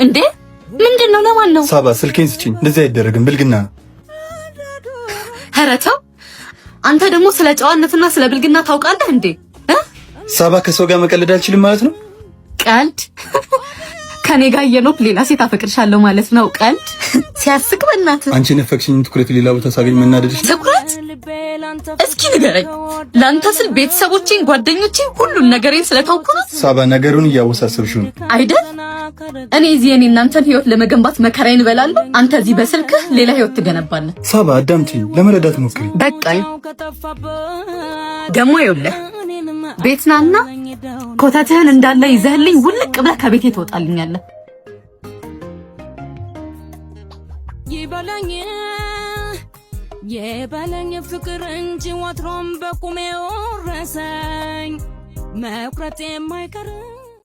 እንዴ ምንድን ነው? ለማን ነው? ሳባ፣ ስልኬን ስጪኝ። እንደዚህ አይደረግም፣ ብልግና ነው። ኧረ ተው። አንተ ደግሞ ስለ ጨዋነትና ስለ ብልግና ታውቃለህ እንዴ? እ? ሳባ፣ ከሰው ጋር መቀለድ አልችልም ማለት ነው? ቀልድ? ከኔ ጋር እየኖርክ ሌላ ሴት አፈቅርሻለሁ ማለት ነው? ቀልድ ሲያስቅ በእናትህ። አንቺ የነፈግሽኝን ትኩረት ሌላ ቦታ ሳገኝ መናደድሽ ትኩረት? እስኪ ንገረኝ፣ ለአንተ ስል ቤተሰቦቼን፣ ጓደኞቼን፣ ሁሉን ነገሬን ስለተውኩ ነው? ሳባ፣ ነገሩን እያወሳሰብሽው ነው። አይደል? እኔ እዚህ የኔ እናንተን ህይወት ለመገንባት መከራዬን እበላለሁ። አንተ እዚህ በስልክህ ሌላ ህይወት ትገነባለህ። ሳባ፣ አዳምጪኝ፣ ለመረዳት ሞክሪ። በቃኝ። ደግሞ ይኸውልህ፣ ቤት ናና ኮተትህን እንዳለ ይዘህልኝ ውልቅ ብለህ ከቤቴ ትወጣልኛለህ። ይበለኝ የበለኝ ፍቅር እንጂ ወትሮም በቁሜ ወረሰኝ መቁረጥ የማይቀር።